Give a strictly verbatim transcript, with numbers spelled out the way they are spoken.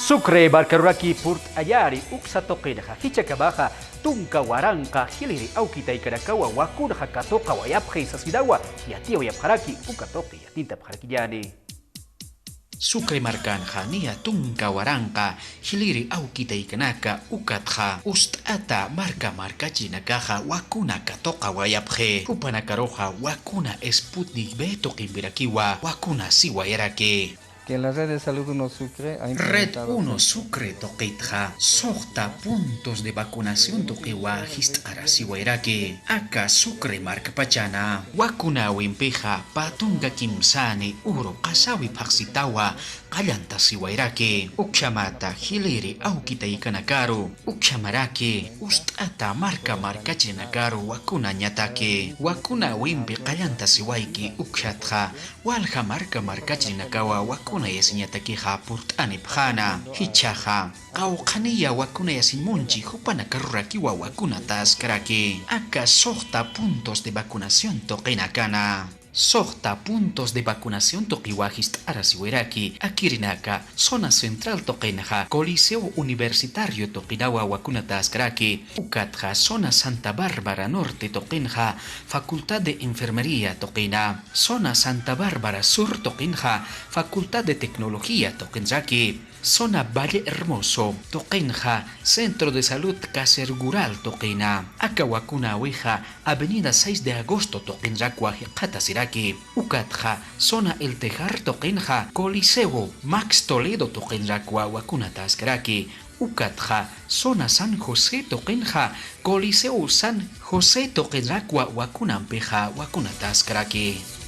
Sucre markaruraki purt'añäni uksa tuqinxa, jichhakamaxa tunka waranqa jiliri awkitaykanakawa wakunxa katuqawayapxi sasinawa yatiyawayapxaraki, uka tuqi yatintapxarakiñäni. Sucre markanxa niya tunka waranqa jiliri awkitaykanaka ukatxa ust'ata marka markachirinakaxa wakuna katuqawayapxi. Jupanakaruxa wakuna Sputnik V tuqimpirakiwa wakunasiwayaraki. Que la red de salud Uno Sucre ha implementado Red Uno Sucre tuqitxa suxta puntos de vacunación tuqiwa jist'arasiwayraki. Aka Sucre markapachana wakunäwimpixa pä tunka kimsäni uru qasawi phaxsitawa qallantasiwayraki. Ukhamata jiliri awkitaykanakaru ukhamaraki ust'ata marka markachirinakaru wakunañataki. Wakunäwimpi qallantasiwayki ukhatxa walja marka markachirinakawa wakunayasiñatakixa purt'anipxäna. Jichhaxa qawqhaniya wakunayasiñ munchi jupanakarurakiwa wakunataskaraki. Aka suxta puntos de vacunación tuqinakana. Suxta puntos de vacunación tuqiwa jist'arasiwayraki, akirinaka zona central tuqinxa Coliseo Universitario tuqinawa wakunataskaraki, ukatxa zona Santa Bárbara Norte tuqinxa Facultad de Enfermería tuqina, zona Santa Bárbara Sur tuqinxa Facultad de Tecnología tuqinraki, zona Valle Hermoso tuqinxa Centro de Salud Casergural tuqina. Aka wakunäwixa Avenida seis de Agosto tuqinrakwa jikxatasiraki. Ukatxa zona El Tejar tuqinxa Coliseo Max Toledo tuqinrakwa wakunataskaraki. Ukatxa zona San José tuqinxa Coliseo San José tuqinrakwa wakunampixa wakunataskaraki.